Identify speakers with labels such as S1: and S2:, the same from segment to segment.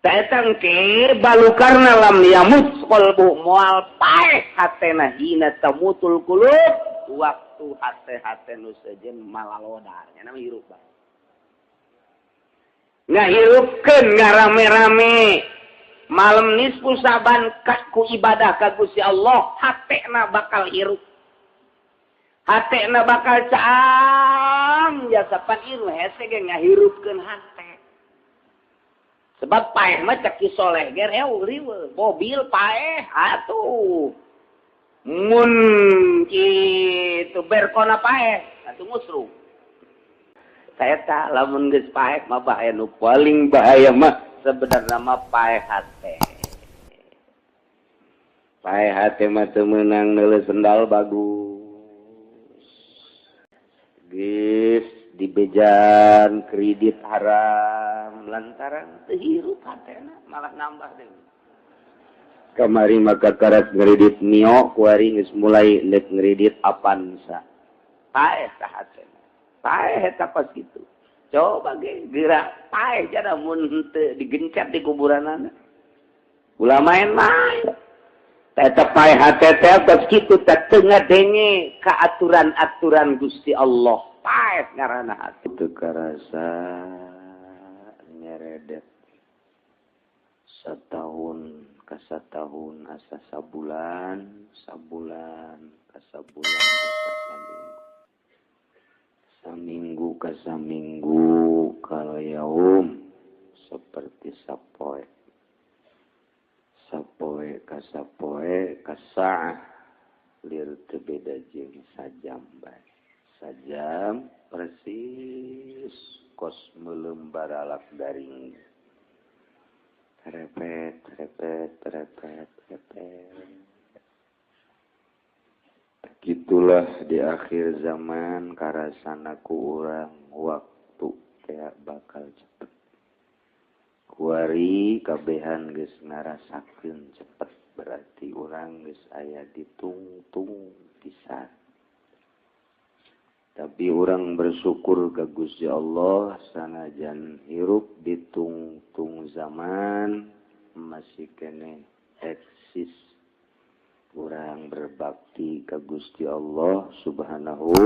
S1: Datang ke balukarna lam yamut qalbu, moal paeh hatena hina tamutul qulub, waktu hate-hate nu sejen malaloda nya nama hirup bae. Ngahirupkeun ngarame-rame malam nisfu Saban ku ibadah ka Gusti Allah, hatena bakal hirup, hatena bakal caang jasa pan ieu hese ge ngahirupkeun hate. Sebab paeh mah cek Ki Soleh ge riweuh, mobil paeh atuh, mun kitu berkona paeh atuh musruh. Eta lamun geus paeh mah bahaya. Nu paling bahaya mah sebenarnya mah paeh hate. Paeh hate mah teu meunang neuleus sendal bagus, geus dibejan kredit haram lantaran teu hirup hatena, malah nambah deui. Kamari maka karak ngredit Mio, kuari geus mulai nek ngredit Avanza. Paeh tah hatena, paeh eta pas kitu. Coba ge geura paeh jada mun henteu digencet di kuburanana, ulah main-main. Eta paeh hate teh pas kitu teh, teu ngadenge ka aturan-aturan Gusti Allah, paeh ngaranna hate. Teu karasa nyeredet satahun ka satahun asa sabulan, sabulan ka sabulan asa saminggu, saminggu ka saminggu kal yaum seperti sapoe, sapoe ka sapoe ka saah lir teu beda jeung sajam bae, sajam persis kos meuleum baralak daring, repet repet repet repet. Begitulah di akhir zaman karasana ku urang, waktu teh bakal cepet. Kuari kabehan geus ngarasakeun cepet, berarti urang geus aya ditungtung pisan. Tapi urang bersyukur ke Gusti Allah, sanajan hirup ditungtung zaman masih keneh eksis urang berbakti ke Gusti Allah Subhanahu,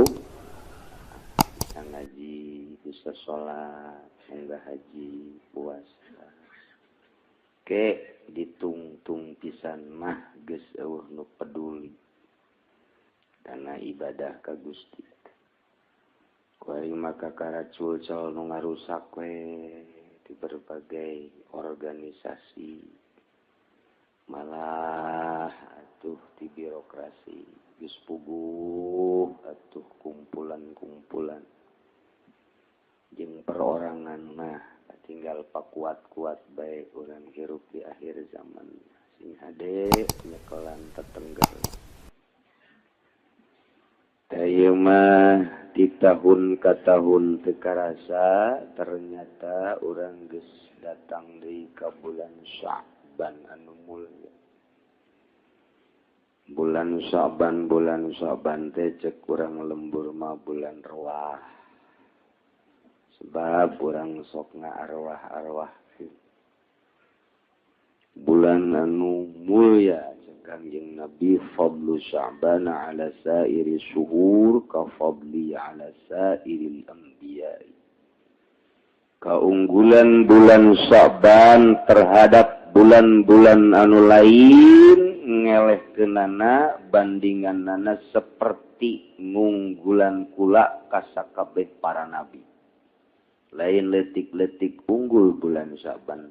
S1: bisa ngaji, bisa sholat, enggak haji, puasa. Ke ditungtung pisan mah geus euweuh nu peduli karena ibadah ka Gusti. Kuari maka karaculcol nu ngarusak we di berbagai organisasi, malah atuh di birokrasi geus puguh atuh kumpulan-kumpulan jeung perorangan mah. Tinggal pakuat-kuat bae urang hirup di akhir zaman, sing hade nyekelan tetengger. Ieu mah di tahun ka tahun teu karasa, ternyata urang geus datang deui ka bulan Sya'ban anu mulia. Bulan Sya'ban, bulan Sya'ban teh cek urang lembur mah bulan ruah. Sebab urang sok ngaarwah-arwah. Bulan anu mulia cek Kangjeng Nabi, fadlu Sya'ban ala sairi syuhur ka fadli ala sairil anbiya. Keunggulan bulan Sya'ban terhadap bulan-bulan anu lain ngelehkeunana bandinganana seperti ngunggulan kula ka sakabeh para nabi. Lain letik-letik unggul bulan Sya'ban.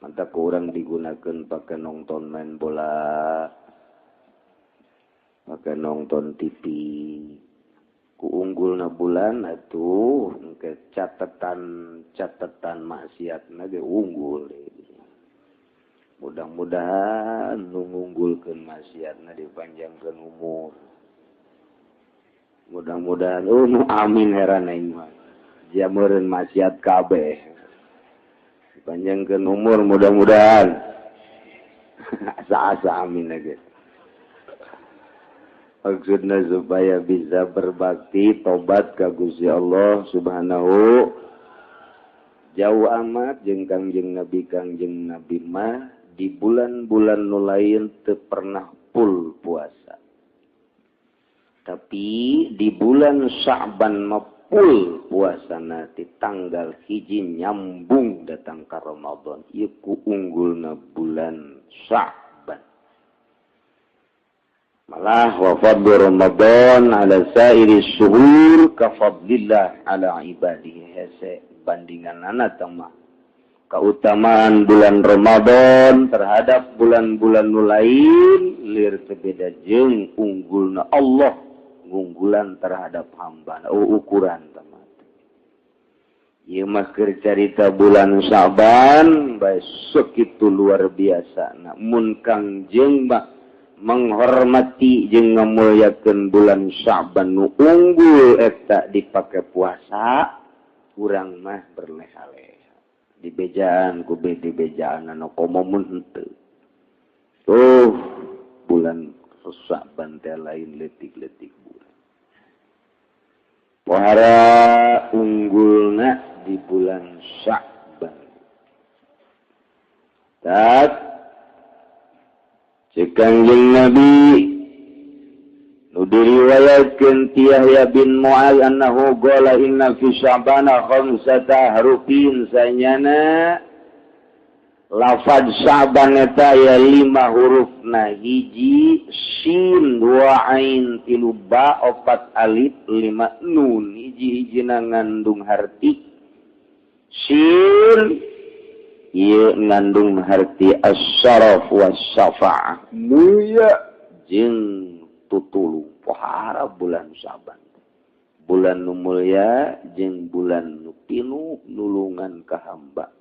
S1: Mantap kurang digunakan pakai nonton main bola, pakai nonton TV. Ku unggulna bulan atuh ke catatan catatan maksiatna ge unggul. Mudah-mudahan nu ngunggulkeun maksiatna dipanjangkeun umur. Mudah-mudahan, oh nu amin heran aing mah. Jameureun maksiat kabeh. Dipanjangkeun umur mudah-mudahan. Asa-asa amin aja. Maksudnya supaya bisa berbakti tobat ke Gusti Allah Subhanahu. Jauh amat jeung Kangjeng Nabi. Kangjeng Nabi mah di bulan-bulan nu lain teu pernah full puasa. Tapi di bulan Sya'ban mah full puasana di tanggal 1 nyambung datang ka Ramadan. Ieu ku unggulna bulan Sya'ban. Malah wa fadlu Ramadan ala sairi syuhur ka fadlillah ala ibadihi. Hese bandinganana teh mah. Kautamaan bulan Ramadan terhadap bulan-bulan nu lain lir teu beda jeung unggulna Allah ngunggulan terhadap hamba. Oh, ukuran teh mah. Ieu mah keur carita bulan Sya'ban bae sakitu luar biasa. Nah, mun Kangjeng mah menghormati jeung ngamulyakeun bulan Sya'ban nu unggul eta dipake puasa, urang mah berleha-leha. Dibejaan ku dibejaan anu komo mun henteu. Tuh bulan Sya'ban teh lain leutik-leutik bulan. Pohara unggulna di bulan Sya'ban. Tak cek Kangjeng Nabi nu diriwayatkeun ti Yahya bin Mu'adz annahu qala inna fi Sya'bana khamsata harufin sanyana lafaz Sya'ban eta aya 5 hurufna, hiji sin, 2 ain, 3 ba, 4 alif, 5 nun. Hiji-hijina ngandung harti sin, ieu ngandung harti as-syaraf was-syafa'ah, mulia jeung tutulung. Pohara bulan Sya'ban, bulan nu mulia jeung bulan nu pinuh nulungan ka hamba.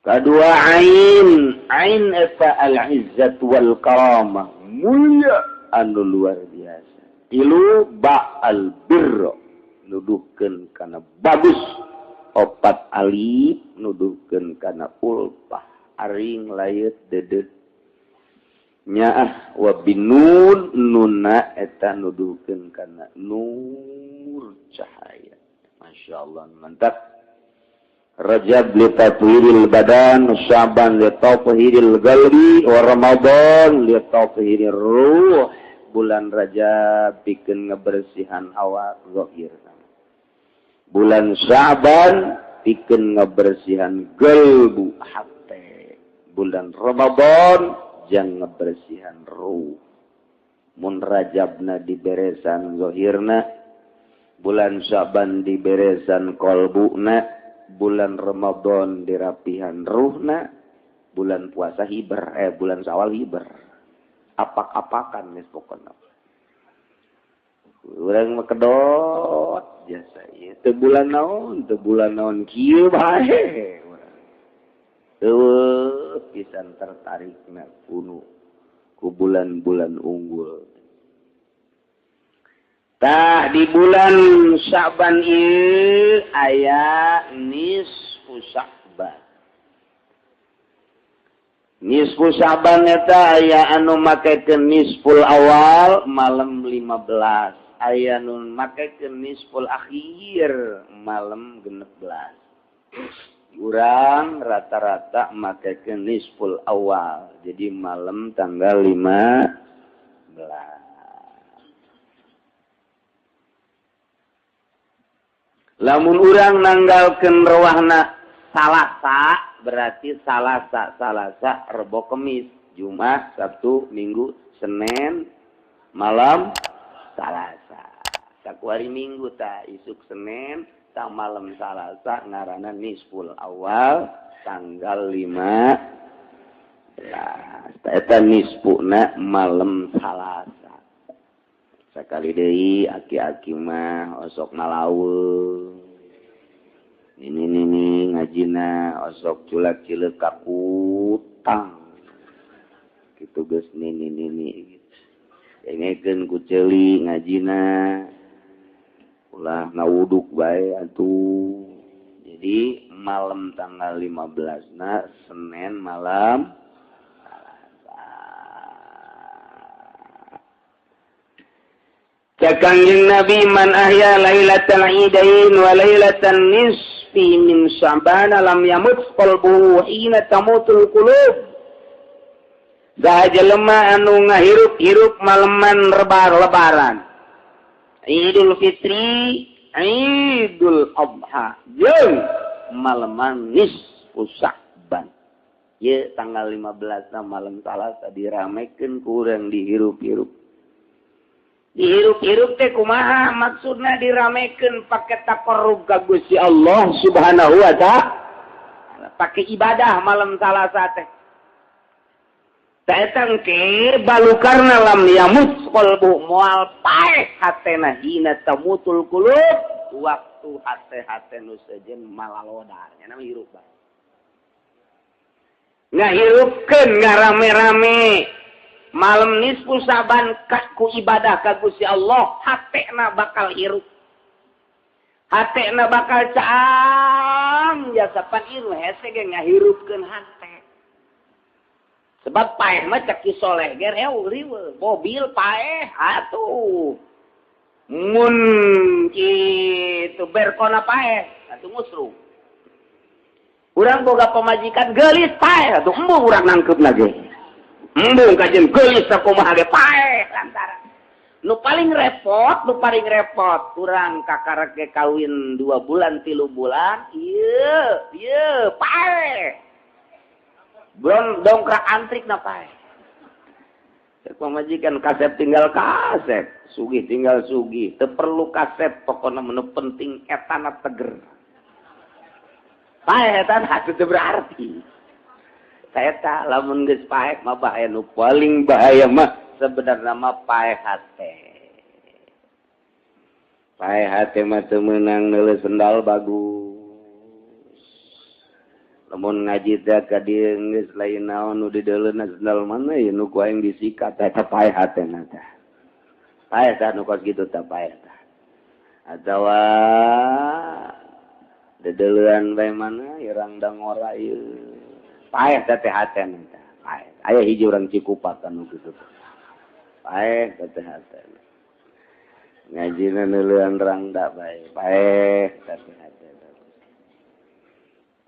S1: Kadua ain, ain eta al-izzat wal karamah, mulia anu luar biasa. 3 ba al-birra, nuduhkeun kana bagus. 4 alif nuduhkeun kana ulpah, aring layeut deudeuh. Nyaah wa binun, nuna eta nuduhkeun kana nur cahaya. Masyaallah, mantap. Rajab li tathhiril badan, Sya'ban li tathhiril qalbi, wa Ramadan li tathhirir ruh. Bulan Rajab pikeun ngebersihan awak zahir. Bulan Sya'ban pikeun ngebersihan qalbu hate. Bulan Ramadan jang ngebersihan ruh. Mun Rajabna diberesan zahirna, bulan Sya'ban diberesan qalbuna, bulan Ramadan dirapihan ruhna, bulan puasa hiber, bulan Syawal hiber. Apak-apakan geus pokona. Urang mah kedot jasa ieu teu bulan naon kieu bae urang. Teu pisan tertarikna kuno ku bulan-bulan unggul. Tah di bulan Sya'ban ieu aya nisfu Sya'ban. Nisfu Sya'ban eta aya anu makekeun nisful awal malam 15, aya anu makekeun nisful akhir malam 16. Urang rata-rata makekeun nisful awal, jadi malam tanggal 15. Lamun urang nanggalkeun rewahna Salasa, berarti Salasa, Salasa, Rebo, Kemis, Jumat, Sabtu, Minggu, Senin, malam Salasa. Sakuari Minggu ta isuk Senin, ta malam Salasa ngaranna nisful awal tanggal 15. Eta nisfuna malam Salasa. Sakali deui aki-aki mah osok malaweung. Ini nini ngajina osok culak cileuk ka kutang. Kitu geus nini nini. Dengekeun ku ceuli ngajina. Ulah ngawuduk bae atuh. Jadi malam tanggal 15 na Senin malam Kangjeng Nabi man ahya lailatal idain wa lailatan nisfi nisfi min Sya'ban lam yamut qalbuhu hina tamutul qulub. Saha jelema anu ngahirup-hirup maleman lebaran Idul Fitri, Idul Adha jeung maleman nisfu Sya'ban. Ye tanggal 15 na malam Salasa diramekeun ku urang dihirup-hirup. Dihirup-hirup teh kumaha maksudna diramekeun pake taqarrub ka Gusti Allah Subhanahu wa ta'ala, pake ibadah malam Salasa teh. Eta engke balukarna lam yamut qalbu moal paeh hatena hina tamutul qulub, waktu hate-hate nu sejen malalodar nya nama hirup bae. Ngahirupkeun ngarame-rame malam nisfu Sa'ban ku ibadah ka Gusti Allah, hatena bakal hirup, hatena bakal caang jasa pan ieu hese ge ngahirupkeun hate. Sebab paeh mah cek ki soleh ge riweuh, mobil paeh atuh mun kitu berkona paeh atuh musruh. Urang boga pamajikan geulis paeh atuh embung urang nangkeupna ge. Embung kajen geulis sakumaha ge paeh lantaran. Nu paling repot urang kakarek ge kawin 2 bulan 3 bulan, ieu ieu paeh. Belum dongkrak antrik na paeh. Pamajikan kasep tinggal kasep, sugih tinggal sugih, teu perlu kasep pokona menu penting etana teger. Paeh eta teu berarti. Eta lamun geus paeh mah bahaya, nu paling bahaya mah sebenarnya mah paeh hate. Paeh hate mah teu meunang neuleus sendal bagus. Lamun ngaji teh ka dieu geus lain naon nu dideuleuna sendal mana ieu nu ku aing disikat eta paeh hatena teh. Paeh tah nu kos kitu teh paeh tah. Atawa dedeleuan bae mana irang dangora ieu. Paeh teh teh hatena teh. Paeh. Aya hiji urang Cikupa nu kitu teh. Paeh teh teh hatena. Ngajina neuleuan rangda bae. Paeh teh teh hatena.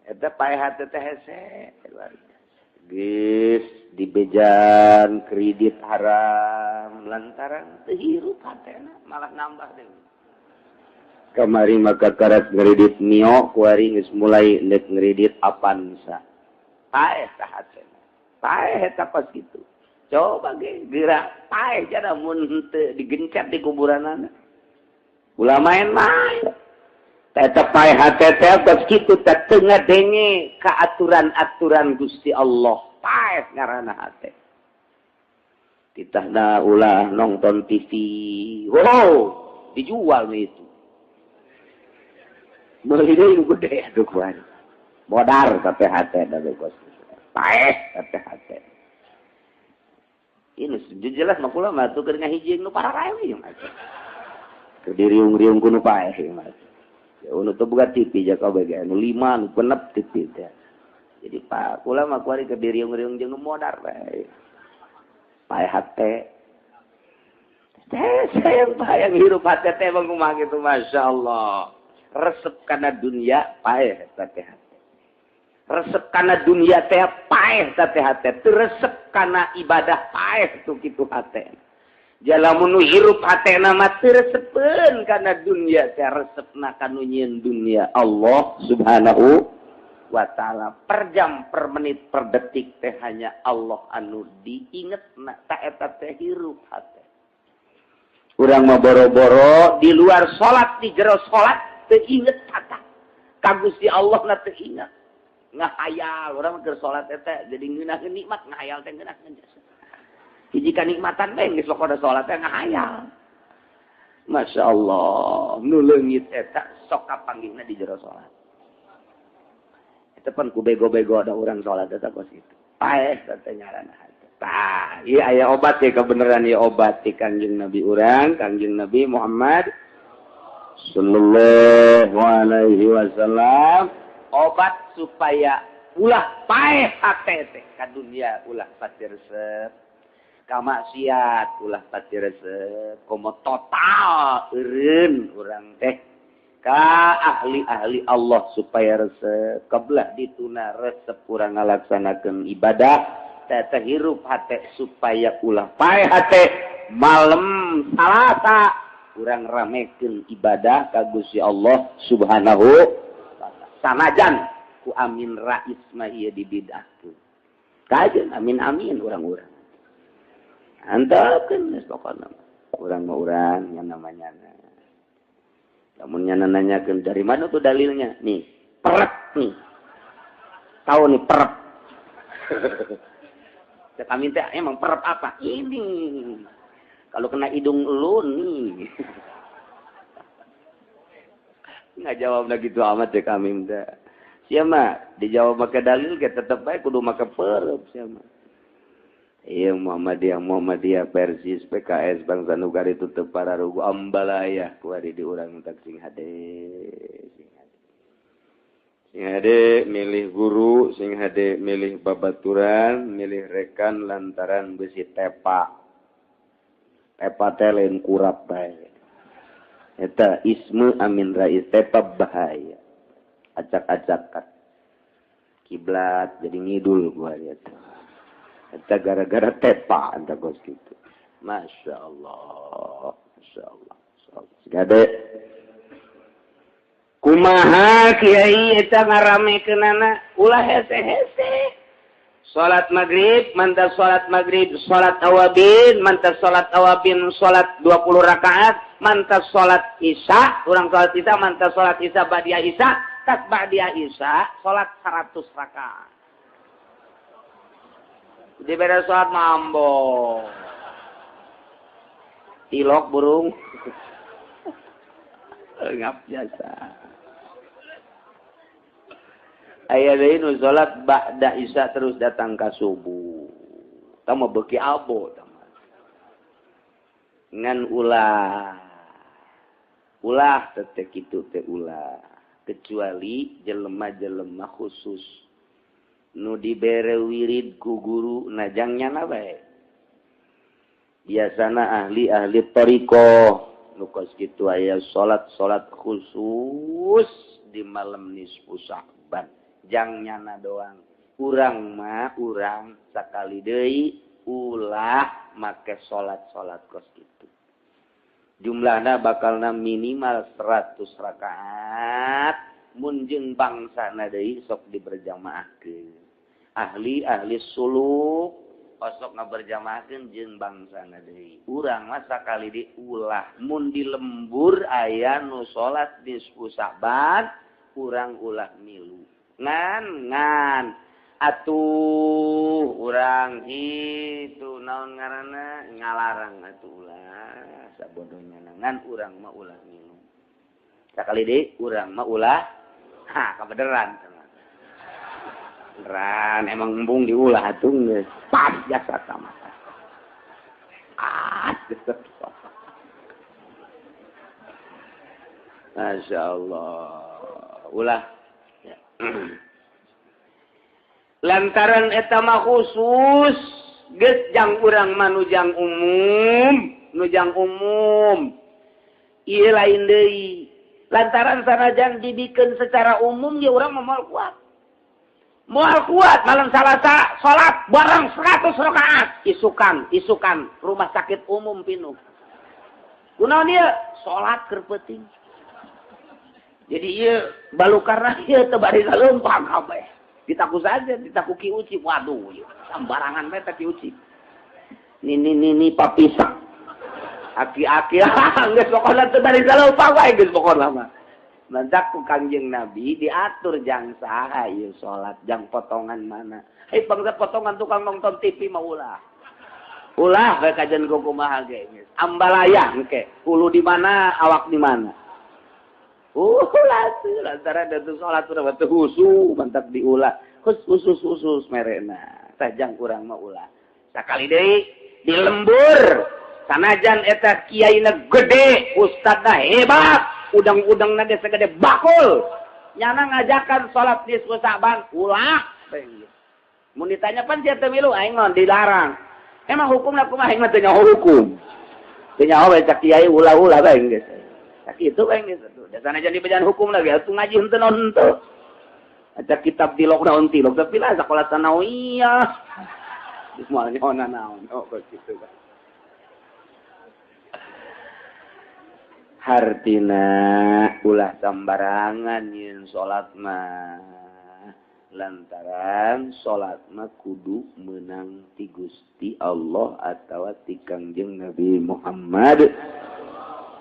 S1: Eta paeh hate teh hese luar biasa. Geus dibejan kredit haram lantaran teu hirup hatena malah nambah deui. Kamari maka karat ngredit Mio kuari geus mulai ndek ngredit Avanza. Paeh tah hatena. Paeh eta pas kitu. Coba ge geura paeh jada mun teu digencet di kuburanana. Ulah main-main. Eta paeh hate teh kos kitu teh teu ngadenge ka aturan-aturan Gusti Allah. Paeh ngaranna hate. Titahna ulah nonton TV. Wow, dijual nih itu. Meuli deui nu gede atuh kuari. Modar teh hate da kos. Paeh teh hate. Ini jelas mah kula mah tuh keur ngahiji nu pararae we mah. Keur diriung-riung ku nu paeh mah. Ya nu teu boga TV ja kabeh ge nu 5 nu genep TV teh. Jadi pak kula mah kuari keur diriung-riung jeung nu modar bae. Paeh hate. Teh sayang bayang hirup hate teh bang kumaha kitu masyaallah. Resep kana dunia paeh teh hate. Resep kana dunia teh paeh teh hate. Teu resep kana ibadah paeh tuh kitu hate. Jalamun nu hirup hatena mah teu resepeun kana dunia teh, resepna ka nu nyieun dunia Allah Subhanahu wa ta'ala. Per jam, per menit, per detik teh hanya Allah anu diingetna, ta eta teh hirup hate. Urang mah boro-boro di luar salat, di jero salat teu inget kata ka Gusti Allah na teu inget. Ngahayal urang mah keur salat eta jadi ngeunaheun nikmat, ngahayal teh ngeunaheun. Hiji kanikmatan bae geus pokona salat teh ngahayal. Masya Allah, nu leungit eta sok kapanggihna di jero salat. Eta pan ku bego-bego ada urang salat eta kos kitu. Paeh teh ngaranna hate. Tah, ieu aya obat ya kebenaran ieu obat ti Kangjeng Nabi urang, Kangjeng Nabi Muhammad sallallahu alaihi wasallam, obat supaya ulah paeh hate teh ka dunia, ulah pati resep. Ka maksiat ulah pati resep, komo total eureun urang teh Ka ahli-ahli Allah supaya resep kebelah dituna resep kurang ngalaksanakeun ibadah teh hirup hate supaya ulah pae hate malam Salasa kurang ramekeun ibadah ka Gusti Allah Subhanahu wa ta'ala. Sanajan ku Amin Rais mah ieu dibidahkeun. Kajeun amin-amin urang-urang. Antepkeun geus pokona. Urang mah urang yang namanya. Lamun nya nanyakeun dari mana tuh dalilnya? Nih, perep nih. Tahu nih perep. Cek Amin teh emang perep apa? Ini. Kalau kena hidung lu nih. Nggak jawab lagi tuh amat cek Amin teh. Siapa dijawab make dalil ge tetep bae kudu make perep siapa. Iya Muhammadiyah, Muhammadiyah, Persis, PKS, Bangsa Nugari tutup para rugu ambalaya kuari di urang tak sing hade, sing hade. Sing hade milih guru, sing hade milih babaturan, milih rekan lantaran besi tepa. Tepa teh lain kurap bae. Eta isme Amin Rais tepa bahaya. Acak-acakan. Kiblat jadi ngidul gua lihat. Eta gara-gara tepa anta kos gitu. Masya Allah, Masya Allah. Gade. Kumaha kiai eta ngaramekeunana ulah hese-hese. Salat maghrib, mantap salat maghrib, salat awabin, mantap salat awabin, salat 20 rakaat, mantap salat isya, urang salat isya, mantap salat isya ba'dia isya, tas ba'dia isya, salat 100 rakaat. Di beres salat mambo. Tilok burung. Ngap jasa. Aya deui nu salat ba'da isya terus datang ka subuh. Tah mah beuki abo tah mah. Ngan ulah. Ulah teh kitu teh ulah. Kecuali jelema-jelema khusus. Nu dibere wirid ku guru najangnya na bae. Biasana ahli-ahli thariqah nu kos kitu aya salat-salat khusus di malam nisfu Sya'ban. Jang nyana doang. Urang mah urang sakali deui ulah make salat-salat kos kitu. Jumlahna bakalna minimal 100 rakaat. Mun jeung bangsana deui sok diberjamaahkeun. Ahli-ahli suluk osok ngaberjamaahkeun jeung bangsana deui. Urang mah sakali diulah mun di lembur aya nu salat nisfu Sya'ban urang ulah milu. Ngan ngan atuh urang kitu naon ngaranna ngalarang atuh ulah sabodohnya ngan urang mah ulah milu. Sakali deui urang mah ulah ha kabeneran. Beneran emang embung diulah atuh geus pas jasa sama. Ah, Masya Allah. Ulah. Ya. Lantaran eta mah khusus geus jang urang mah nujang umum, nujang umum. Ieu lain deui. Lantaran sanajan dibikeun secara umum ge urang mah moal kuat. Moal kuat malam Salasa salat bareng 100 rakaat isukan isukan rumah sakit umum pinuh. Kunaon ieu salat keur peuting. Jadi ieu balukarna ieu teu bari saleumpang kabeh. Ditaku saja ditaku Ki Uci. Waduh ieu sambarangan bae teh Ki Uci. Nini nini papisak. Aki-aki geus pokona teu bari saleumpang wae geus pokona mah. Mantak ku Kangjeng Nabi diatur jang saha ieu salat, jang potongan mana. Hei bangsa potongan tukang nonton TV mah ulah. Ulah we kajian ku kumaha ge geus. Ambalaya engke, hulu di mana, awak di mana. Ulah tuh lantaran da teu salat urang teu husu mantak diulah. Khusus khusus merena. Tah jang urang mah ulah. Sakali deui di lembur sanajan eta kiaina gede, ustadna hebat, udang-udangna ge sagede bakul. Nyana ngajakan salat nisfu Sya'ban ulah. Mun ditanya pan sia teu milu aing mah dilarang. Emang hukumna kumaha aing mah teu nyaho hukum. Teu nyaho we cak kiai ulah-ulah bae geus. Sakitu we geus atuh. Da sana jadi bejaan hukum lagi atuh ngaji henteu naon henteu. Aca kitab tilok naon tilok tapi lah sakola sanawiyah. Geus moal nyaona naon oh kitu kan. Hartina ulah sambarangan yen salat mah lantaran salat mah kudu meunang ti Gusti Allah atawa ti Kangjeng Nabi Muhammad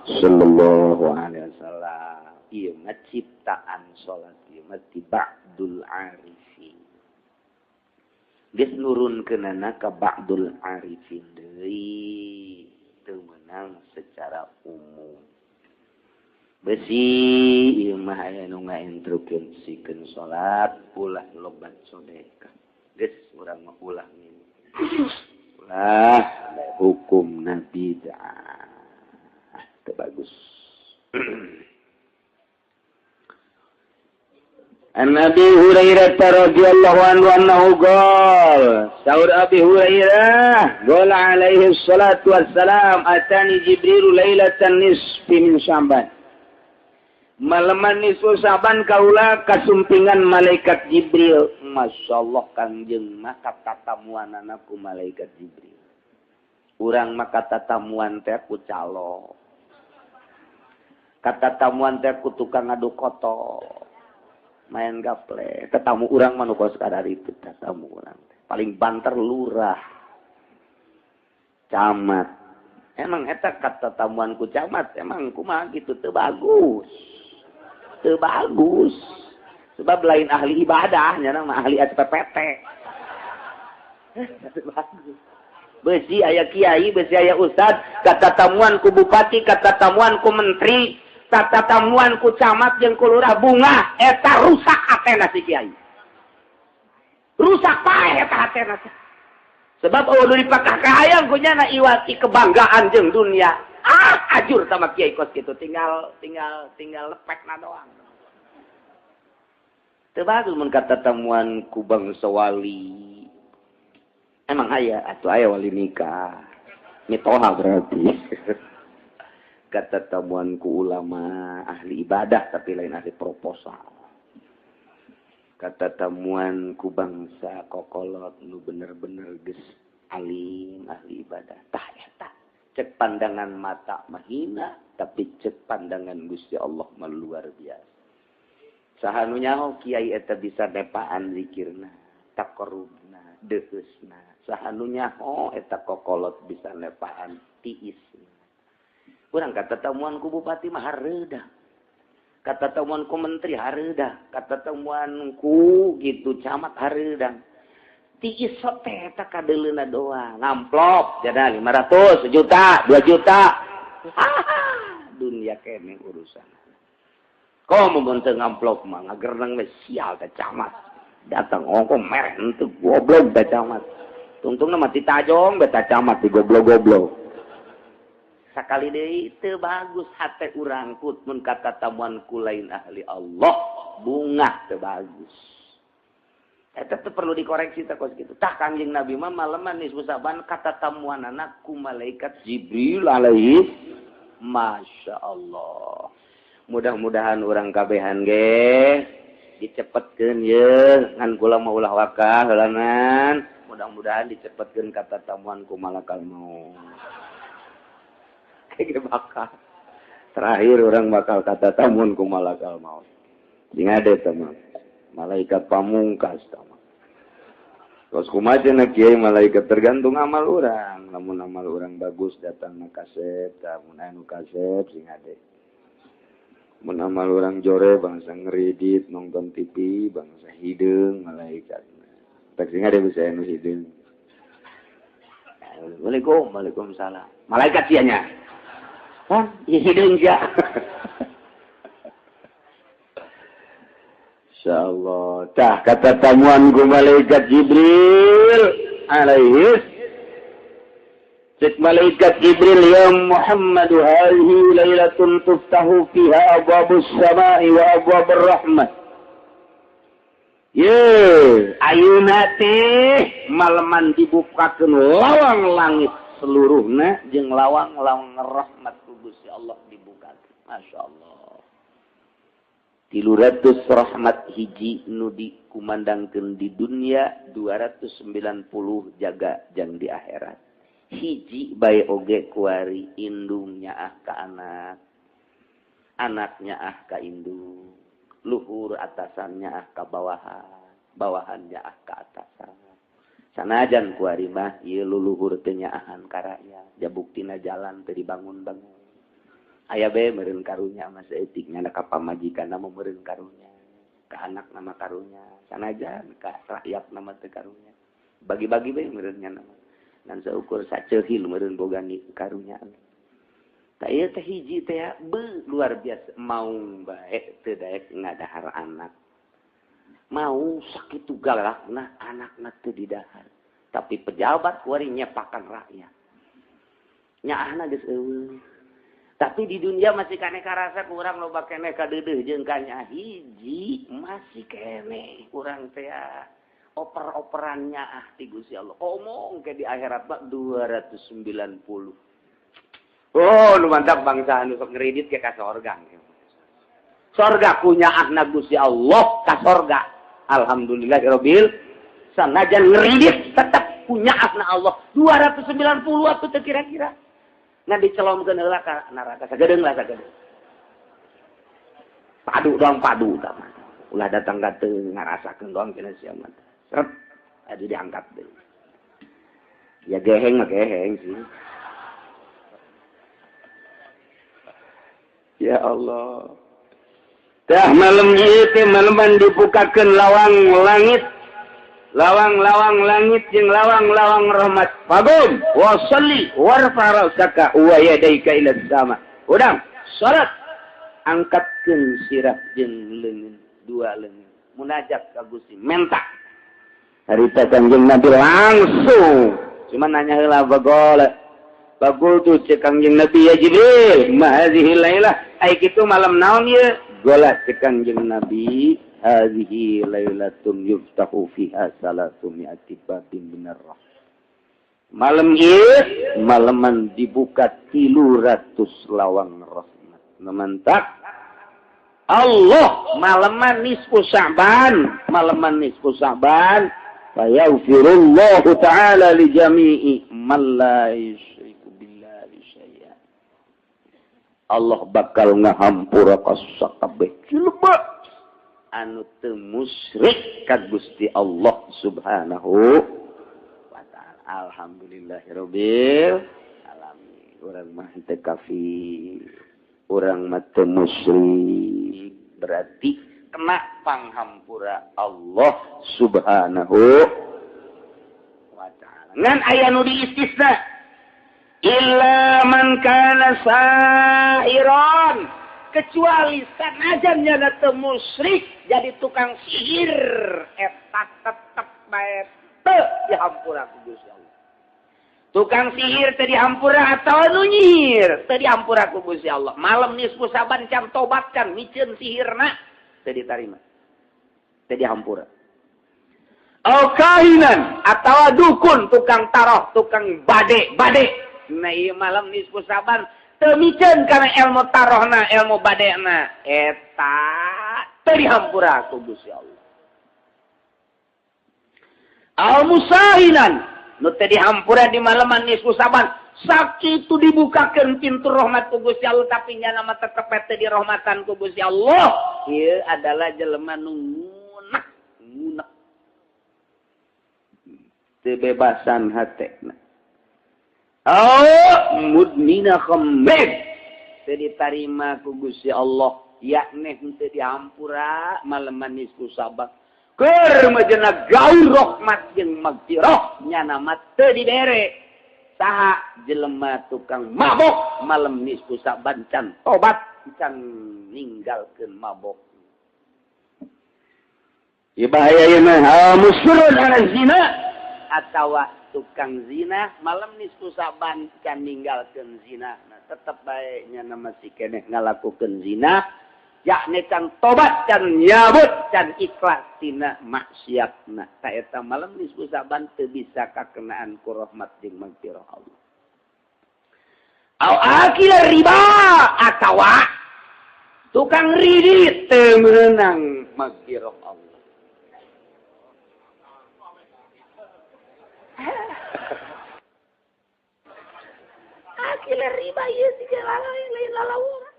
S1: sallallahu alaihi wasallam. Ieu mah ciptaan salat ieu mah ti ba'dul arifin. Geus nurunkeunana ka ba'dul arifin deui teu meunang secara umum. Besi ieu mah aya nu ngainstruksikeun salat ulah lobat sedekah. Geus urang mah ulah ngini. Ulah hukumna bid'ah. Teu bagus. An Abi Hurairah radhiyallahu anhu annahu qala saur Abi Hurairah qala alaihi salatu wassalam atani Jibril lailatan nisfi min Sya'ban. Maleman nisfu Sa'ban kaula kasumpingan malaikat Jibril. Masyaallah Kangjeng mah katatamuanana ku malaikat Jibril. Urang mah katatamuan teh ku calo. Katatamuan teh ku tukang adu koto. Main gaple. Tetamu urang mah nu kos kadar itu tetamu urang teh. Paling banter lurah. Camat. Emang eta katatamuan ku camat emang kumaha kitu teu bagus. Teu bagus. Sebab lain ahli ibadah, nya mah ahli SPPT. Teu bagus. Besi aya kiai, besi aya ustad, katatamuan ku bupati, katatamuan ku menteri, katatamuan ku camat jeung ku lurah bunga, eta rusak hatena si kiai. Rusak paeh eta hatena. Sebab eueuh nu dipakah kahayang ku nyana iwati kebanggaan jeung dunia. Ah, ajur sama kiai kos gitu, tinggal lepekna doang. Teu bagus mun katatamuan ku bangsa wali. Emang aya atuh aya wali nikah. Mitoha berarti. Katatamuan ku ulama ahli ibadah tapi lain ahli proposal. Katatamuan ku bangsa kokolot nu bener-bener geus alim ahli ibadah. Tah eta cek pandangan mata mahina tapi cek pandangan Gusti Allah mah luar biasa. Saha nu nyaho kiai eta bisa nepaan zikirna, taqarrubna, deuheusna. Saha nu nyaho eta kokolot bisa nepaan tiisna. Urang katatamuan ku bupati mah hareudah. Katatamuan ku menteri hareudah, katatamuan ku gitu camat hareudah. Tiis teh eta kadeuleuna doang, ngamplop jada 500, 1 juta, 2 juta. Dunia kene urusan. Komo mun teu ngamplop mah ngagerneng we sial teh camat. Datang ongko mereh henteu goblok teh camat. Tungtungna mah tajong beta camat di goblok-goblok. Sakali deui teu bagus hate urang kut mun katatamuan ku lain ahli Allah, bungah teu bagus. Eta teu perlu dikoreksi teh kos kitu. Tah Kangjeng Nabi mah maleman nisfu Sa'ban katatamuanana ku malaikat Jibril alaihi. Masya Allah. Mudah-mudahan urang kabehan ge dicepetkeun ye ngan kula mah ulah wakah heulanan. Mudah-mudahan dicepetkeun katatamuan ku malakal maut. Kayak bakal terakhir orang bakal katatamuan ku malakal maut. Sing ade teman. Malaikat pamungkas teman. Terus kumaha cenah kiai malaikat tergantung amal urang. Lamun amal urang bagus datang na kasep, lamun anu kasep sing ade. Mun amal urang jore bangsa ngeridit nonton TV bangsa hideung malaikat. Tak sing ade bisa anu hideung. Waalaikumsalam, waalaikumsalam. Malaikat sia nya. Hah? Ieu hideung sia. Insyaallah. Tah kata tamuan ku malaikat Jibril alaihi. Cek malaikat Jibril, ya Muhammad hadhihi lailatun tuftahu fiha abwabus samai wa abwabur rahmah. Ye, ayeuna teh maleman dibukakeun lawang langit seluruhna jeung lawang-lawang rahmat ku Gusti Allah dibukakeun. Masya Allah. 300 rahmat hiji nu dikumandangkeun di dunia, 290 jaga jang di akhirat. Hiji bae oge kuari indung nyaah ka anak, anaknya ah ka indung, luhur atasannya ah ka bawahan, bawahannya ah ka atasan. Sanajan kuari mah ieu luluhur teu nyaahan ka rakyat, ja buktina jalan teu dibangun-bangun. Aya bae meureun karunya mah saeutik nya ka pamajikanna mah meureun karunya, ka anakna mah karunya, sanajan ka rakyatna mah teu karunya. Bagi-bagi bae meureun nya mah. Ngan saukur saceurhil meureun boga karunya. Tah ieu teh hiji teh luar biasa maung bae teu daek ngadahar anak. Mau sakitu galakna anakna teu didahar. Tapi pejabat kuari nyepakan rakyat. Nyaahna geus eueuh. Tapi di dunia masih keneh karasa kurang loba keneh kadeudeuh jeung kanya hiji masih keneh kurang teh oper-operannya ah ti Gusti Allah. Omong ke di akhirat mah 290. Oh, nu mantap bangsa anu sok ngredit ke ka sorga. Sorga punya ahna Gusti Allah ka sorga. Alhamdulillahirabbil sanajan ngredit tetap punya ahna Allah 290 atuh teu kira-kira. Ngan dicelomkeun heula ka neraka sagedeung lah sagedeung. Padu doang padu tah mah. Ulah datang ka teu ngarasakeun doang cenah sia mah. Seret adu diangkat deui. Ya geheng mah geheng sih. Ya Allah. Tah malam ieu teh maleman dibukakeun lawang langit. Lawang-lawang langit jeung lawang-lawang rahmat. Fagum wa shalli warfa ra'saka wa yadayka ila sama. Udang salat angkatkeun sirah jeung leungeun, dua leungeun. Munajat ka Gusti menta. Harita Kangjeng Nabi langsung cuma nanya heula bagol. Bagul tu cek Kangjeng Nabi ya Jibril, ma hadhihi lailah? Ai kitu malam naon ieu? Gola cek Kangjeng Nabi, hadhihi lailatun yuftahu fiha salatu mi'ati babin minar rahmah. Malam ieu malaman dibuka 300 lawang rahmat. Memantak Allah malaman nisfu Sya'ban, malaman nisfu Sya'ban fa yaghfirullahu ta'ala li jami'i man la yusyriku billahi syai'a. Allah bakal ngahampura ka sakabeh jelema anu teu musyrik ka Gusti Allah Subhanahu wa ta'ala. Alhamdulillahirabbil alamin. Urang mah teu kafir, urang mah teu musyrik, berarti kena panghampura Allah Subhanahu wa ta'ala. Ngan aya nu diistisna illa man kana sahiran, kecuali sanajan nyana teu musyrik jadi tukang sihir eta tetep bae teu dihampura ku Gusti Allah. Tukang sihir teu dihampura atawa nu nyihir teu dihampura ku Gusti Allah. Malam nisfu Sa'ban can tobat can miceun sihirna teu ditarima, teu dihampura. Au kahinan atawa dukun, tukang taroh, tukang bade-bade. Nah ieu malam nisfu Sa'ban teu miceun kana ilmu tarohna, ilmu badena, eta teu dihampura ku Gusti Allah. Al musahinan nu teu dihampura di malaman nisfu Sa'ban, sakitu dibukakeun pintu rahmat ku Gusti Allah tapi nyana mah tetep teu dirahmatan ku Gusti Allah. Ieu adalah jelema nu ngunek, ngunek teu bebasan hatena. Oh, mudmina khamr teu ditarima ku Gusti Allah, yakni teu dihampura malaman nisfu Sa'ban. Keur majena gaul rahmat jeung magfirah nyana mah teu dibere. Saha jelema tukang mabok malam nisfu Sa'ban can tobat can ninggalkeun mabok. Ieu bahaya ieu mah, musyrun ala zina atawa tukang zina malam nisfu Sa'ban can ninggalkeun zina. Nah, tetep bae nyana masih keneh ngalakukeun zina, yakni can tobat can nyabut can ikhlas tina maksiatna. Ta eta malam nisfu Sa'ban teu bisa kakenaan ku rahmat jeung magfirah Allah. Au akila riba atawa Tukang ridit teu meunang magfirah Allah. Akil riba ieu siga lain lalawora.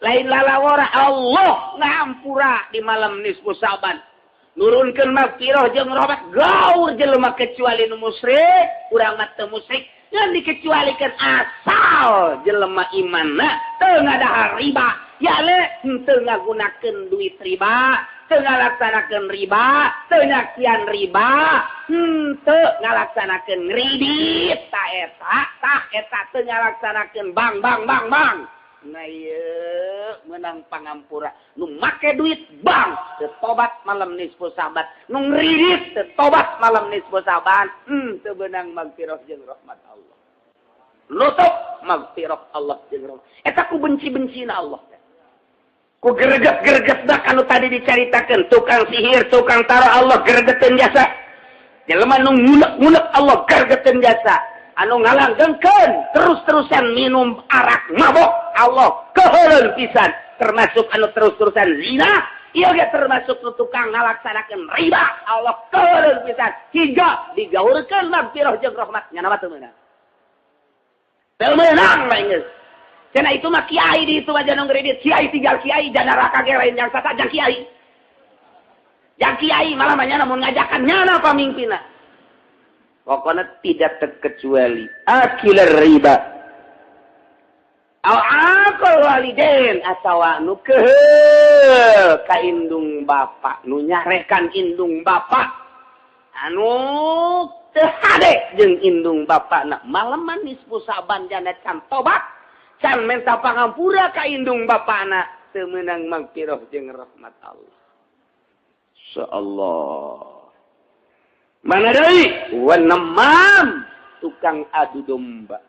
S1: Lain lalawora Allah ngampura di malam nisfu Sa'ban. Nurunkeun magfirah jeung rahmat gaur jelema kecuali nu musyrik, urang mah teu musyrik. Ngan dikecualikan asal jelema imanna teu ngadahar riba, ya le teu ngagunakeun duit riba, teu ngalaksanakeun riba, teu nyakian riba, teu ngalaksanakeun kredit ta eta, tah eta teu ngalaksanakeun bang bang bang bang. Nah ieu meunang pangampura nu make duit bank teu tobat malam nisfu Sa'ban, nu ngridit teu tobat malam nisfu Sa'ban, teu beunang magfirah jeung rahmat Allah. Nutup magfirah Allah jeung rahmat. Eta ku benci-bencina Allah. Ku greget-gregetna anu tadi dicaritakeun, tukang sihir, tukang taro Allah gregeteun jasa. Jelema nu ngunek-ngunek Allah gregeteun jasa. Anu ngalanggengkeun terus-terusan minum arak mabok Allah keheuleun pisan, termasuk anu terus-terusan zina ieu ge termasuk nu tukang ngalaksanakeun riba Allah keheuleun pisan hingga digaurkeun magfirah jeung rahmat. Nya mah teu meunang, teu meunang mah geus cenah itu mah kiai di itu aja nu ngredit kiai tinggal kiai jana neraka ge lain jang sata jang kiai, jang kiai malah mah nyana mun ngajakan nyana pamimpinna. Pokoknya tidak terkecuali akilar riba aw akal waliden atawa nu keheul ka indung bapak, nu nyarekan indung bapak, anu teu hade jeung indung bapakna malaman nisfu Sa'ban jana can tobat, can menta pangampura ka indung bapakna teu meunang magfirah jeung rahmat Allah. Insyaallah. Mana deui? Wanemam tukang adu domba.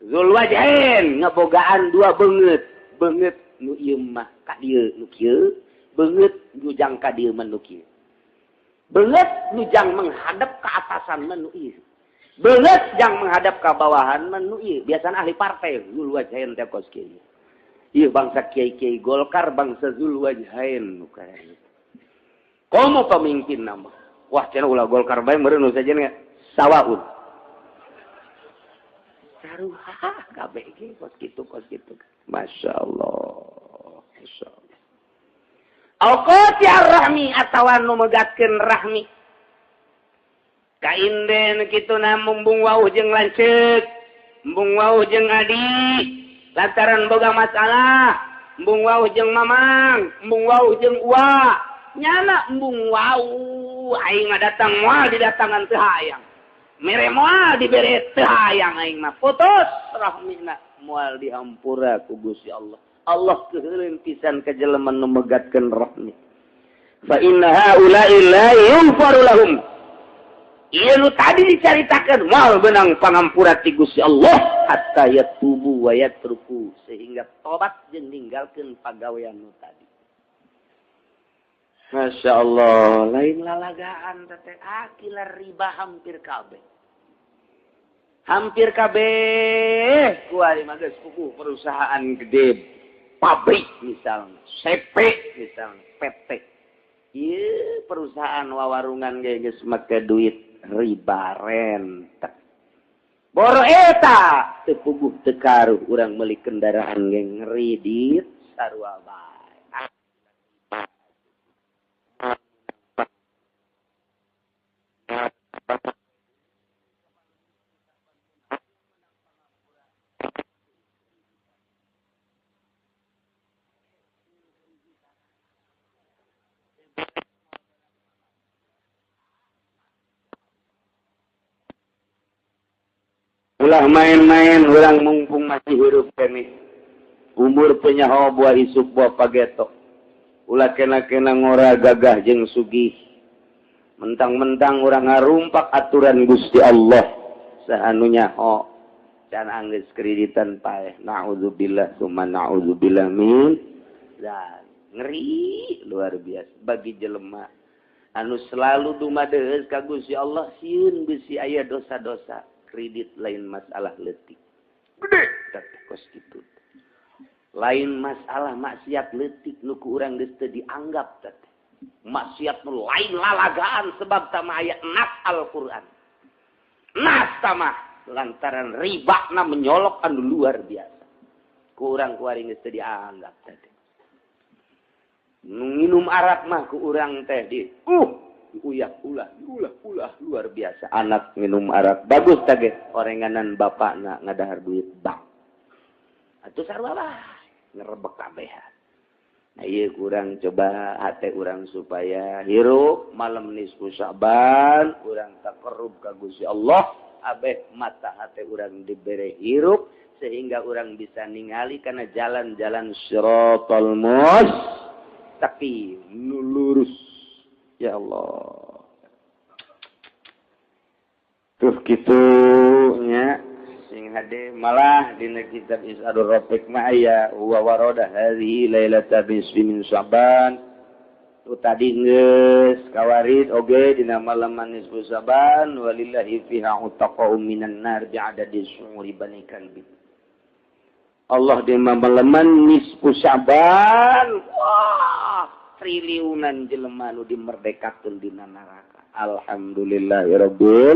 S1: Zul wajhain ngebogaan dua beungeut, beungeut nu ieu mah ka dieu nu kieu, beungeut nu jang ka dieu mah nu kieu. Beungeut nu jang menghadap ke atasan mah nu ieu. Beungeut jang menghadap ka bawahan mah nu ieu. Biasana ahli partai Zul wajhain teh kos kieu. Ieu bangsa kiai-kiai Golkar bangsa Zul wajhain nu kaya. Komo pemimpin nama. Wah, cenah ulah Golkar bae meureun nu sajen sawaun. Saruha kabeh ge kos kitu kos kitu. Masyaallah. Masyaallah. Alqati ar-rahmi atawa nu megatkeun rahmi. Kainden kitu na mumbung wauh jeung lanceuk, embung wauh jeung adi, lantaran boga masalah, embung wauh jeung mamang, embung wauh jeung uwa. Nyana embung wauh aing mah datang moal didatangan teu hayang. Mere moal dibere teu hayang aing mah putus rahmina moal dihampura ku Gusti Allah. Allah keuheuleun pisan ka jelema nu megatkeun rahmi. Fa inna haula'i la yunfaru lahum. Ieu nu tadi dicaritakeun moal beunang pangampura ti Gusti Allah hatta yatubu wa yatruku, sehingga tobat jeung ninggalkeun pagawean nu tadi. Masya Allah, lain lalagaan tete akilar riba hampir kabeh. Hampir kabeh kuari mah geus puguh perusahaan gede, pabrik misalnya, CP misalnya, PT. Ieu perusahaan wawarungan ge geus make duit riba rentek. Boro eta teu puguh teu karuh urang meuli kendaraan ge ngredit sarua bae. Ulah main-main, urang mumpung masih hirup kene. Umur penyaho buah isuk buah pagetok. Ulah kena-kena ngora gagah jeung sugih. Mentang-mentang urang ngarumpak aturan Gusti Allah. Saanu nyaho can anggeus kreditan paeh. Na'udzubillah summa na'udzubillah min dzalik. Ngeri luar biasa bagi jelema anu selalu dumadeus ka Gusti Allah sieun bisi aya dosa-dosa. Kredit lain masalah leutik. Gede tapi kos kitu. Lain masalah maksiat leutik nu ku urang geus teu dianggap teh. Maksiat nu lain lalagaan sebab tama aya nas Al-Qur'an. Nas tama lantaran ribana menyolok anu luar biasa. Ku urang kuari geus teu dianggap teh. Nu nginum arak mah ku urang teh di uyak ulah ulah ulah luar biasa. Anak minum arak bagus teh orenganan bapakna ngadahar duit bank. Atuh sarua lah ngerebek kabehan. Nah ieu kurang coba hate urang supaya hirup malam nisfu Sya'ban urang taqarrub ka Gusti Allah abeh mata hate urang dibere hirup sehingga urang bisa ningali kana jalan-jalan siratal mustaqim nu lurus. Ya Allah. Tuh kitu nya sing hade malah dina kitab Is'adur Rafiq mah aya wa warada hadhihi lailata nisfi min Sya'ban. Tu tadi geus kawarid oge dina malam nisfu Sya'ban walillahi fiha utaqa'u minan nar bi'adadi syu'uri bani kalbi. Allah di malam nisfu Sya'ban wah triliunan jelema nu dimerdekakeun dina neraka. Alhamdulillahirabbil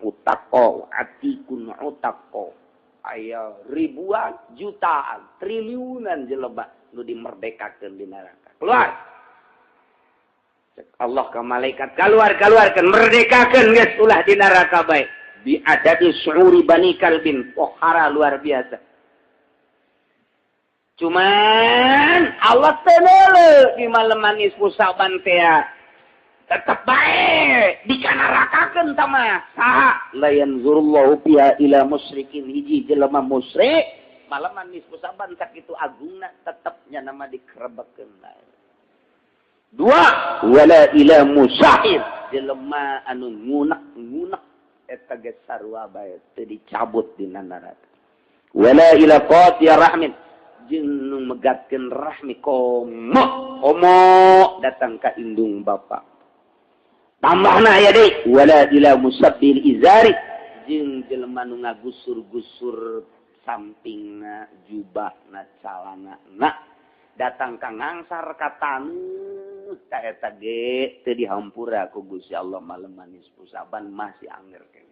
S1: utaqo atikun utaqo aya ribuan jutaan triliunan jelema nu dimerdekakeun di neraka. Keluar. Cek Allah ka malaikat keluar keluarkeun merdekakeun geus ulah di neraka bae. Bi adadi syu'uri bani kalbin pohara luar biasa. Cuman Allah teu neuleuh di malam nisfu Sya'ban teh. Tetep bae dikanarakakeun tah mah saha la yanzurullahu fiha ila musyrikin hiji jelema musyrik malam nisfu Sya'ban sakitu agungna tetep nya nama dikerebekeun bae. Dua wala ila musahir jelema anu ngunek-ngunek eta geus sarua bae teu dicabut dina neraka. Wala ila qati rahmin jeung nu megatkeun rahmi komo komo datang ka indung bapa. Tambahna aya deui wala ila musabbil izari jeung jelema nu ngagusur-gusur sampingna jubahna calanana datang ka ngangsar ka taneuh ka eta ge teu dihampura ku Gusti Allah malam nisfu Sya'ban masih anger keneh.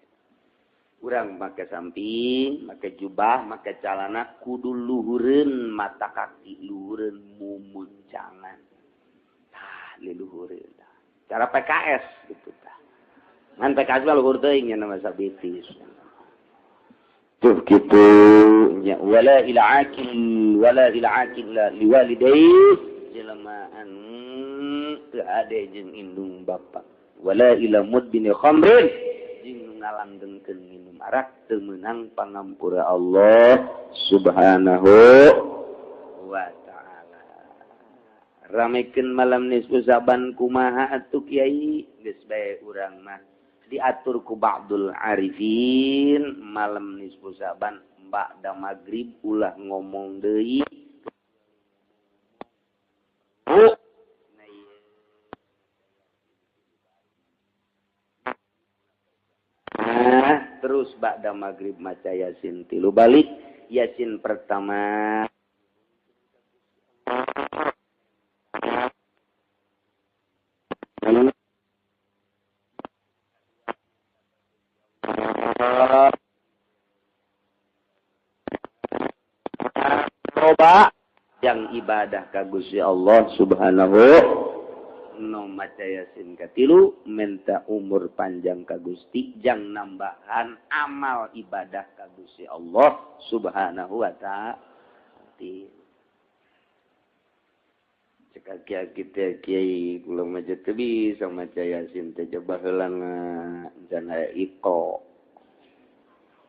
S1: Urang make samping, make jubah, make calana kudu luhureun mata kaki, luhureun mumuncangan. Tah liluhureun. Cara PKS gitu tah. Ngan PKS mah luhur teuing nya nama sabitis. Tuh kitu nya wala ila akil wala ila akil liwalidayhi jelema anu teu ade jeung indung bapa. Wala ila mudbin khamrin jeung nu ngalanggengkeun minum arak teu meunang pangampura Allah Subhanahu wa ta'ala. Ramekeun malam nisfu Sya'ban kumaha atuh kiai geus bae urang mah diatur ku ba'dul arifin malam nisfu Sya'ban ba'da magrib ulah ngomong deui. Nah, terus ba'da magrib maca Yasin tilu balik. Yasin pertama yang ibadah ka Gusti Allah Subhanahu no maca Yasin katilu minta umur panjang ka Gusti jang nambahan amal ibadah ka Gusti Allah Subhanahu wa ta'ala. Cek aki-aki teh kiai kula mah teu bisa maca Yasin teh coba heula can aya iko.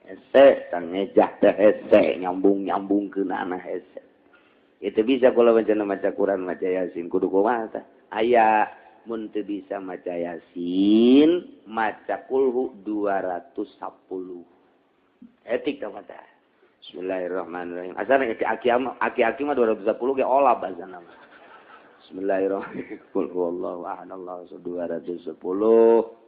S1: Hese tang ngejah teh hese nyambung-nyambungkeun anah hese. Itu bisa kalau macam maca Quran maca Yasin kudu kumaha tah aya mun teu bisa maca Yasin maca kulhu 210 etik tah mata Bismillahirrahmanirrahim asana aki-aki mah 210 ge olah bahasana mah Bismillahirrahmanirrahim qul huwallahu ahad Allahu 210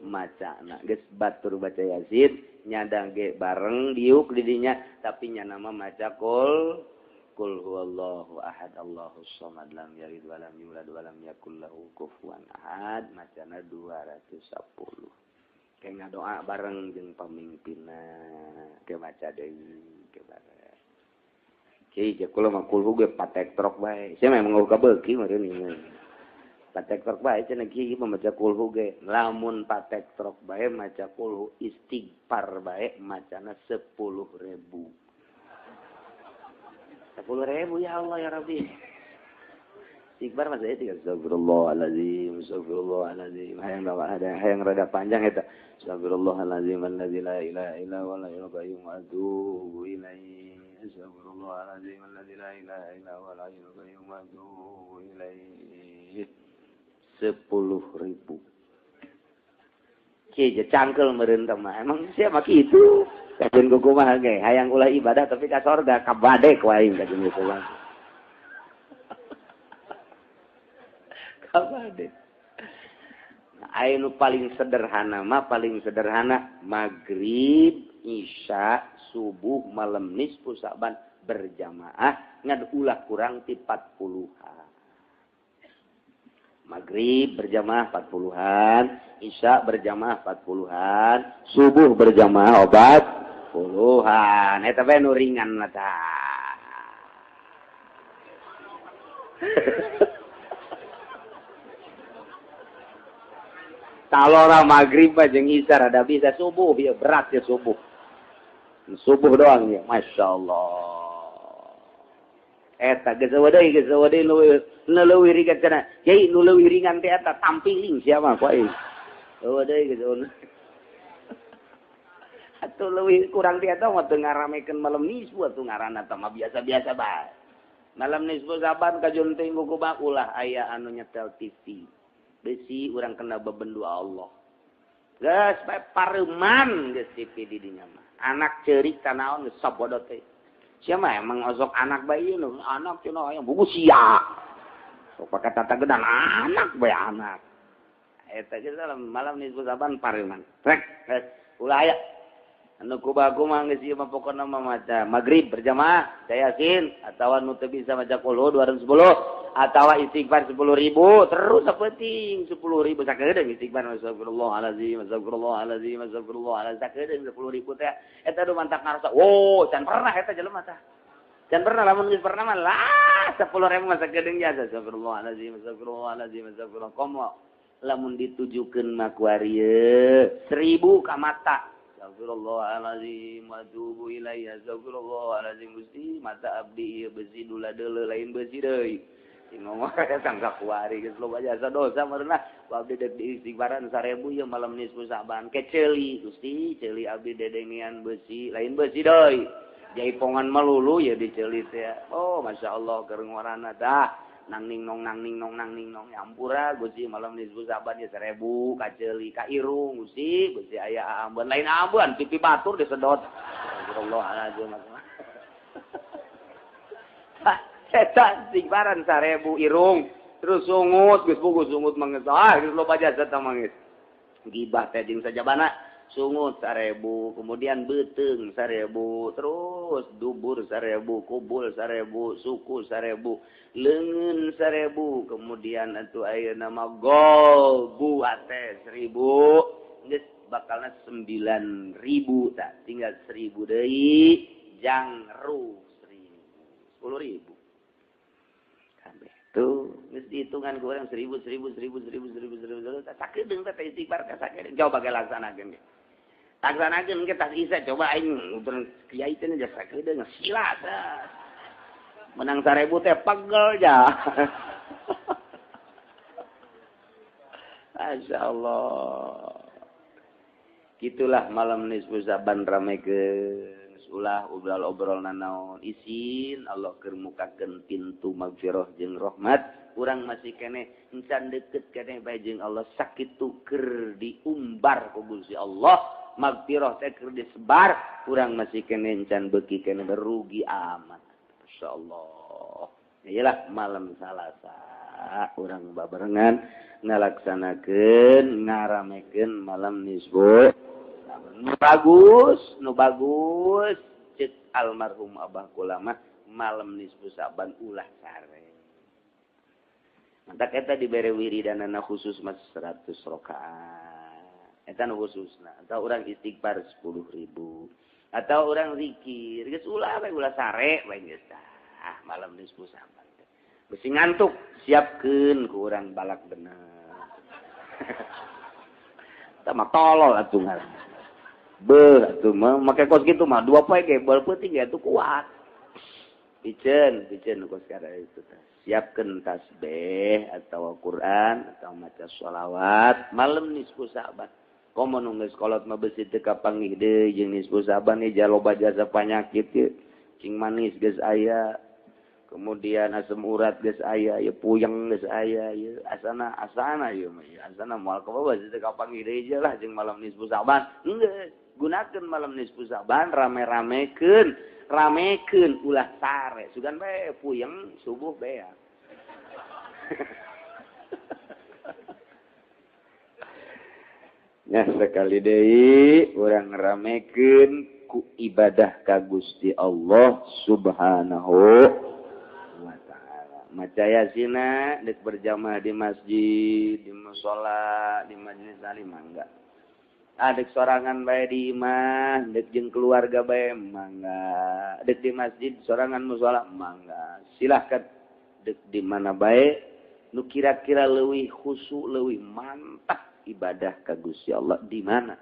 S1: macana geus batur baca Yasin nyadang ge bareng diuk di dinya tapi nya nama maca kul Qul huwallahu ahad Allahus samad lam yalid walam yulad walam yakul lahu kufuwan ahad macana 210. Kayak ngadoa bareng jeung pamimpinna ke maca deui ke bareng. Kiai jeung kula mah kulhu ge patek trok bae. Sia memang eueuh kabeuki meureun ieu. Patek trok bae cenah kiai mah maca kulhu ge. Lamun patek trok bae maca kulhu istighfar bae macana 10.000. 10.000 ya Allah ya Rabbi. Istighfar mah saya tiga astagfirullahalazim, astagfirullahalazim. Hayang ada hayang rada panjang eta. Astagfirullahalazim allazi la ilaha illa huwal hayyul qayyum wa atubu ilaihi. Astagfirullahalazim allazi la ilaha illa huwal hayyul qayyum wa atubu ilaihi. 10.000. Kieu cangkel meureun teh mah. Emang sia mah kitu. Kajeun kumaha ge hayang ulah ibadah tapi ka sorga kabadek wae kajeun kumaha. Kabadek. Aya nu paling sederhana mah paling sederhana magrib, isya, subuh, malam nisfu Sa'ban berjamaah ngan ulah kurang ti 40-an. Maghrib berjamaah 40-an, isya berjamaah 40-an, subuh berjamaah obat puluhan. Eta bae nu ringan mah tah. Talora maghrib mah jeung isya rada bisa, subuh ya berat ya subuh. Subuh doang ya, Masya Allah. Eta geus eueuh deui nu leuwih ringan cenah. Yai nu leuwih ringan teh eta tampiling sia mah ku aing. Eueuh deui geus eueuh. Atuh leuwih kurang ti eta mah teu ngaramekeun malam nisfu atuh ngaranna teh mah biasa-biasa bae. Malam nisfu Saban kajun teh kumaha ulah aya anu nyetel TV. Besi urang kena bebendu Allah. Geus bae pareuman geus TV di dinya mah. Anak ceurik tanaon geus sabodo teh. Sia mah emang osok anak bae ieu anak cenah hayang buku sia. Sok pake tata gedan anak bae anak. Eta geus malam nisfu Saban pareuman. Rek geus ulah aya. Anu kubaku mah geus ieu mah pokona mah maca magrib berjamaah maca Yasin atawa nu teu bisa maca qul 210 atawa istighfar 10.000 terus sapenting 10.000 sakedeung istighfar astagfirullahalazim astagfirullahalazim astagfirullahalazim sakedeung 10.000 teh eta nu mantak ngarasa wow can pernah eta jelema tah can pernah lamun geus pernah mah lah 10.000 mah sakedeung jasa astagfirullahalazim astagfirullahalazim astagfirullah komo lamun ditujukeun mah ku ari 1.000 ka mata astagfirullahalazim wa atubu ilaihi astagfirullahalazim Gusti mata abdi ieu besi dula deuleu lain besi deui ngomong tangga kuari geus loba jasa dosa meureunah ku abdi deuk diistighfaran 1000 ieu malam nisfu Sa'ban keceuli Gusti ceuli abdi dedengean besi lain besi deui jaipongan melulu ya diceuli teh oh masyaallah keur ngorana tah nang ning nong nang ning nong nang ning nong nyampura Gusti malam nisfu Sa'ban ya 1000 kaceuli ka irung Gusti Gusti aya ambeun lain ambeun pipi batur disedot astagfirullahalazim eta istighfaran 1000 irung terus sungut geus puguh sungut mangeus ah geus loba jasa tah mangeus gibah teh jeung sajabana sungut 1000 kemudian beuteung 1000 terus dubur 1000 kubul 1000 suku 1000 leungeun 1000 kemudian atuh ayeuna mah golbu ate 1000 geus bakalna 9000 tah tinggal 1000 deui jangru 10.000 10.000 tuh geus dihitungan ku urang 1000 1000 1000 1000 1000 1000 sakedeung teh istighfar teh sakedeung coba ge laksanakeun ge laksanakeun ge tas isa coba aing utur kiai teh geus sakedeung sila menang 1000 teh pegel ja masyaallah gitulah malam nisfu Sa'ban ramekeun ulah obrol-obrol nanaon isin Allah keur mukakeun pintu magfirah jeung rahmat urang masih keneh encan deukeut keneh bae jeung Allah sakitu keur diumbar ku Gusti Allah magfirah teh keur disebar urang masih keneh encan beuki keneh berugi amat insyaallah iyalah malam Salasa urang babarengan ngalaksanakeun ngaramekeun malam nisfu nu bagus nu bagus cek almarhum Abah kula mah Malam nisfu Sa'ban ulah sare. Mantak eta dibere wiridanana khusus mas 100 rakaat. Eta nu khususna. Atau urang istighfar 10.000. Atau urang zikir geus ulah we ulah sare we geus tah malam nisfu Sa'ban. Besi ngantuk siapkeun ku urang balak bener. Tah mah tolol atuh ngaran. Beuh atuh mah make kos kitu mah 2 poe ge bal peuting ge atuh kuat. Piceun piceun kos kada itu tah. Siapkan tasbih atau Quran atau maca sholawat malam nisfu Sa'ban. Komo nu geus kolot mah beusi teu kapanggih deui jeung nisfu Sa'ban ieu loba jasa panyakit ieu. Cing manis geus aya, kemudian asam urat geus aya, ieu puyeng geus aya, ieu asana asana ieu mah asana moal kabawa beusi teu kapanggih deui lah jeung malam nisfu Sa'ban. Geus gunakeun malam nisfu Sa'ban rame-ramekeun, ramekeun ulah sare. Sugan bae puyeng subuh beak. Ya sekali deui urang ramekeun ku ibadah ka Gusti Allah Subhanahu wa taala. Maca yasina deuk berjamaah di masjid, di musala, di majelis taklim mangga. Adek sorangan bae di imah, dek jeung keluarga bae mangga, dek di masjid sorangan musala mangga. Silahkan dek di mana bae nu kira-kira leuwih khusyuk, leuwih mantap ibadah ka Gusti Allah di mana?